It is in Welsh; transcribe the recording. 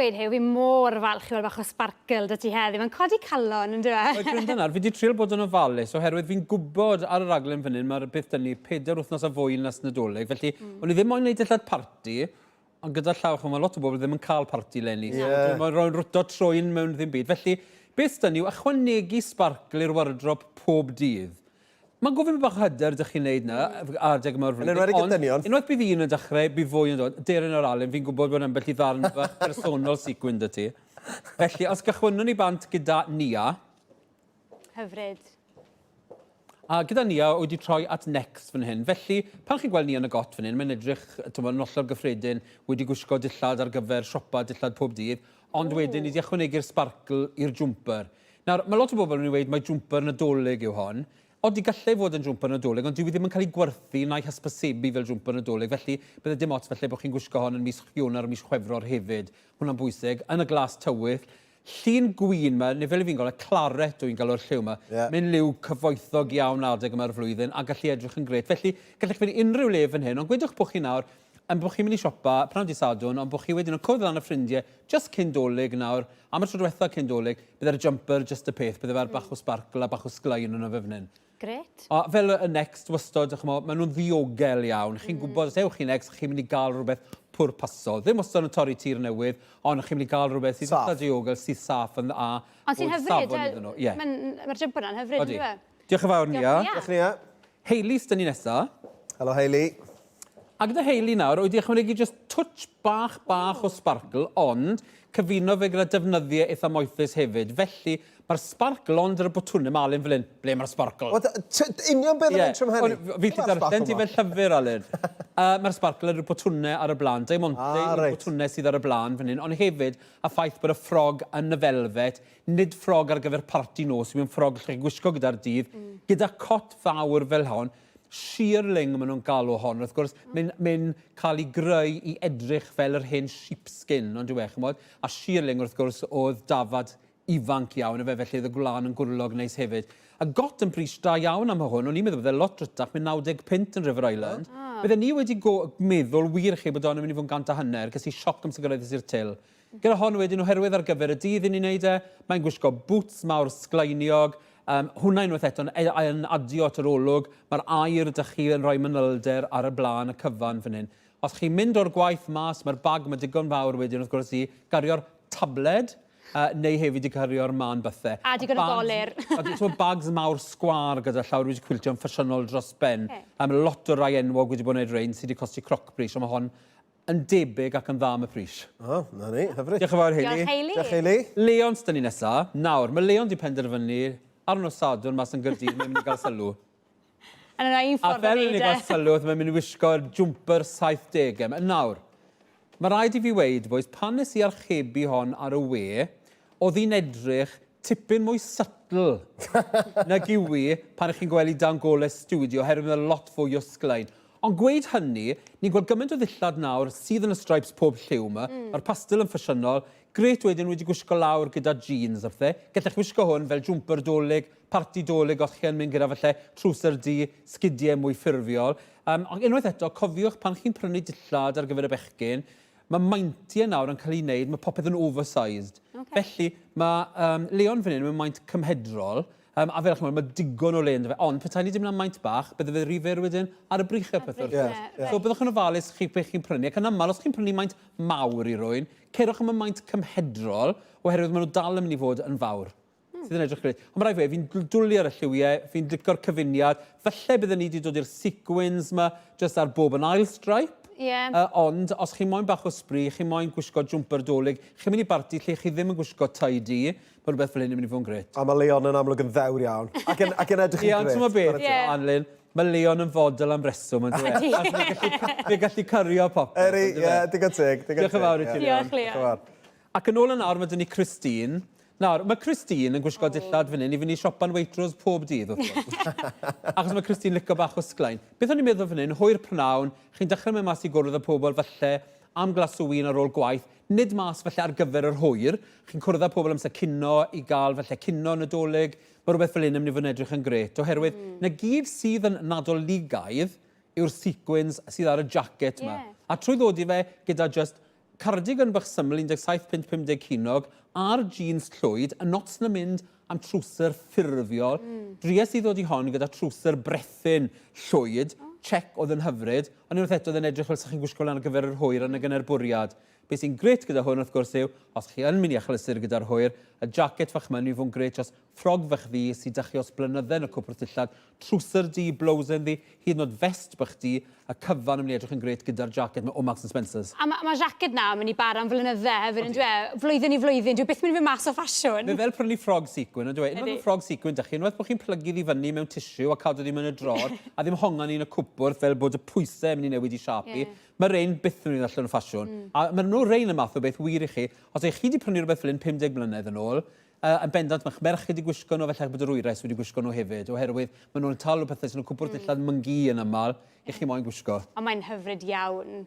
weud, Huw, fi mor falch i weld bach o sparkle 'da ti heddi. Mae'n codi calon, yndyw e? Wel, gwranda nawr, fi 'di trial bod yn ofalus oherwydd fi'n gwybod ar y raglen fan hyn mae'r beth 'da ni pedair wythnos a fwy nes Nadolig, felly o'n i ddim moyn neud dillad parti, ond gyda llaw, ch'mo', ma' lot o bobl ddim yn cael parti leni, so dwi moyn rhoi rwto trwyn mewn ddim byd. Felly, beth s'da ni yw ychwanegu sparkle i'r wardrobe pob dydd. Mae'n gofyn bach o hyder dych chi'n neud 'na adeg yma o'r flwyddyn. Yn enwedig y dynion. Ond unwaith bydd un yn dechrau, bydd fwy yn dod. Deren o'r Alun, fi'n gwybod bod ambell i ddarn bach personol sequin 'da ti. Felly, os gychwynnwn ni bant gyda Nia. Hyfryd. A gyda Nia, wedi troi at Next fan hyn. Felly, pan chi'n gweld Nia yn y got fan hyn, mae'n edrych, t'mod, yn hollol gyffredin, wedi gwisgo dillad ar gyfer siopa dillad pob dydd, ond wedyn ni 'di ychwanegu'r sparkle i'r jwmper. Nawr, mae lot o bobl yn ei weud mai jwmper Nadolig yw hon. Odi, gallai fod yn jwmper Nadolig, ond dyw hi ddim yn cael ei gwerthu na'i hysbysebu fel jwmper Nadolig, felly bydde dim ots falle bod chi'n gwisgo hon yn mis Ionawr a mis Chwefror hefyd. Hwnna'n bwysig. Yn y glas tywyll. Llun gwin 'ma, neu fel 'y fi'n gweld e, claret dw i'n galw'r lliw 'ma. Ie. Mae'n liw cyfoethog iawn adeg yma'r flwyddyn a gallu edrych yn grêt. Felly, gallech chi fynd i unrhyw le fan hyn, ond gwedwch bod chi nawr yn bod chi'n mynd i siopa pnawn dydd Sadwrn, ond bod chi wedyn yn cwrdd lan â ffrindiau jyst cyn Dolig nawr, am y tro diwetha cyn Dolig, bydde'r jumper jyst y peth, bydde fe ar bach o sparkle a bach o sglein arno fe fan hyn. Grêt. A fel y Next wastod, ch'mo', maen nhw'n ddiogel iawn. Chi'n gwybod os ewch chi Next, chi'n mynd i gael rhywbeth pwrpasol. Ddim wastad yn torri tir newydd, ond chi'n mynd i gael rhywbeth sydd Saff. eitha diogel, sydd saff yn a Ond sy'n bod hyfryd, safon iddyn nhw. Ie. Mae'n, mae'r jumper 'na'n hyfryd, Odi. yndyw e? Diolch yn fawr, Nia. Diolch, Nia. Diolch, Nia. Hayley s'da ni nesa. Helo, Hayley. A gyda Hayley nawr, wedi ychwanegu just twtsh bach bach o sparkle, ond cyfuno fe gyda defnyddiau eitha moethus hefyd. Felly, mae'r sparkle ond ar y botwnau. Mae Alun fel hyn, ble mae'r sparkle? Wel, union beth Ie, yn trymhenni. ond fi 'llu darllen ti fel llyfr, Alun. Mae'r sparkle ar y botwnau ar y blaen. Diamante yw'r botwnau sydd ar y blaen fan hyn, ond hefyd y ffaith bod y ffrog yn y felfet Nid ffrog ar gyfer parti nos, yw e'n ffrog allwch chi gwisgo gyda'r dydd, gyda cot fawr fel hon. Shearling maen nhw'n galw hon, wrth gwrs, mae'n mae'n cael ei greu i edrych fel yr hen sheepskin, ond yw e, chimod? A shearling, wrth gwrs, oedd dafad ifanc iawn, ife, felly oedd y gwlân yn gwrlog neis hefyd. A got yn bris da iawn am hwn, o'n i'n meddwl bydde lot drytach, mae'n 90 punt yn River Island. Bydden ni wedi go meddwl wir i chi bod hon yn mynd i fod yn 150, ges i sioc amser gyrhaeddes i'r til. Gyda hon wedyn, oherwydd ar gyfer y dydd i ni'n neud e, mae'n gwisgo boots mawr sgleiniog, yym, hwnna unwaith eto yn e- yn adio at yr olwg, mae'r aer 'da chi yn rhoi manylder ar y blaen y cyfan fan hyn. Os chi'n mynd o'r gwaith mas, mae'r bag 'ma digon fawr wedyn wrth gwrs i gario'r tabled, uh, neu hefyd i cario'r mân bythau. A digon o golur. A ti'n bags mawr sgwâr gyda llawer wedi cwiltio'n ffasiynol dros ben. Okay. A mae lot o rai enwog wedi bod yn gwneud rhein sydd wedi costi crocbris, ond mae hon Yn debyg ac yn dda am y pris. O, 'na ni, hyfryd. Diolch yn fawr, Hayley. Diolch, Hayley. Diolch, Hayley. Leon s'da ni nesa. Nawr, mae Leon 'di penderfynu ar nos Sadwrn mas yn Gaerdydd, mae'n mynd i gael sylw. A 'na un ffordd o A fel neud e. yn ei gael sylw, mae'n mynd i wisgo'r jwmper 70 'ma. Nawr, mae rhaid i fi weud, bois, pan nes i archebu hon ar y we, oedd hi'n edrych tipyn mwy subtle nag yw hi pan 'ych chi'n gweld hi dan golau stiwdio, oherwydd mae lot fwy o sglein. Ond gweud hynny, ni'n gweld gymaint o ddillad nawr sydd yn y stripes pob lliw 'ma, mae'r pastel yn ffasiynol, grêt wedyn wedi gwisgo lawr gyda jeans a phethe. Gallech chi wisgo hwn fel jwmper Dolig, parti Dolig os chi yn mynd gyda falle trowser du, sgidie mwy ffurfiol. Yym, ond unwaith eto, cofiwch pan chi'n prynu dillad ar gyfer y bechgyn, mae meintiau nawr yn cael eu wneud, mae popeth yn oversized. Okay. Felly, mae um, Leon fan hyn mewn maint cymhedrol, um, a fel chi'n gweld, mae digon o le ynddo fe. Ond petai ni 'di mynd am maint bach, bydde fe rhy fyr wedyn ar y brychau peth wrth gwrs. Yeah, So byddwch yn ofalus chi be chi'n prynu. Ac yn aml, os chi'n prynu maint mawr i rywun, cerwch am y maint cymhedrol, oherwydd maen nhw dal yn mynd i fod yn fawr. Sydd yn edrych grêt. Ond mae rhaid fi, fi'n dwlu ar y lliwiau, fi'n licio'r cyfuniad. Falle bydden ni wedi dod i'r sequins 'ma jyst ar bob yn ail stripe. Ie. Ond os chi moyn bach o sbri, chi moyn gwisgo jwmper Dolig, chi'n mynd i barti lle chi ddim yn gwisgo tie du, mae rhywbeth fel hyn yn mynd i fod yn grêt. A mae Leon yn amlwg yn ddewr iawn. Ac yn, ac yn edrych yn Ie, ond grêt. ti'n gwybod beth, Ie. Anlyn, mae Leon yn fodel am reswm, yn dyw e? Ydi. A fe'n gallu, fe'n gallu cario popeth. Ydi, yndyfe? ie, digon teg, digon teg. Diolch yn fawr i ti, ie. Leon. Diolch, Leon. Diolch yn fawr. Ac yn ôl yn awr mae 'da ni Christine. Nawr, mae Christine yn gwisgo dillad fan hyn i fynd i siopa'n Waitrose pob dydd, wrth gwrs. Achos mae Christine licio bach o sglein. Beth o'n i'n meddwl fan hyn, hwyr prynawn, chi'n dechrau mynd mas i gwrdd â pobl falle am glas o win ar ôl gwaith, nid mas falle ar gyfer yr hwyr, chi'n cwrdd â pobl amser cino i gael falle cino Nadolig, mae rhywbeth fel hyn yn mynd i fod yn edrych yn grêt, oherwydd 'na gyd sydd yn Nadoligaidd yw'r sequins sydd ar y jacket 'ma. Ie. A trwy ddod i fe gyda jyst... Cardigan bach syml, 17 punt 50 ceiniog, a'r jeans llwyd, a not na mynd am trwser ffurfiol. Dries i ddod i hon gyda trwser brethyn llwyd, check oedd yn hyfryd, ond unwaith eto oedd e'n edrych fel 'sa chi'n gwisgo lan ar gyfer yr hwyr a nag yna'r bwriad. Be sy'n grêt gyda hwn wrth gwrs yw, os chi yn mynd i achlysur gyda'r hwyr, y jacket fach 'ma yn mynd i fod yn grêt dros ffrog fach ddu sy 'da chi os blynydde yn y cwpwrdd dillad, trwser du, blowsen ddu, hyd yn oed vest bach du, y cyfan yn mynd i edrych yn grêt gyda'r jacket 'ma o Marks and Spencers. A ma' ma' jacket 'na yn mynd i bara am flynydde hefyd on'd yw e? Flwyddyn i flwyddyn, dyw e byth mynd i fynd mas o ffasiwn. Mae fel prynu ffrog sequin on'd yw e? Unwaith ma' ffrog sequin 'da chi, unwaith bo' chi'n plygu ddi fyny mewn tissue a cadw ddi mewn y dror, a ddim hongian un y cwpwrdd fel bod y pwyse yn mynd i newid i siâp hi, ma' rein byth yn mynd i ddod allan o ffasiwn. A ma' nhw rein y math o beth wir i chi, os ych chi 'di prynu rhywbeth fel hyn 50 mlynedd yn ôl, Yy, yn bendant, mae'ch merch wedi gwisgo nhw, felly bod yr wyres wedi gwisgo nhw hefyd, oherwydd maen nhw'n talu pethau sy'n nhw'n cwpwrdd dillad myngi yn aml, i chi moyn gwisgo. Ond mae'n hyfryd iawn.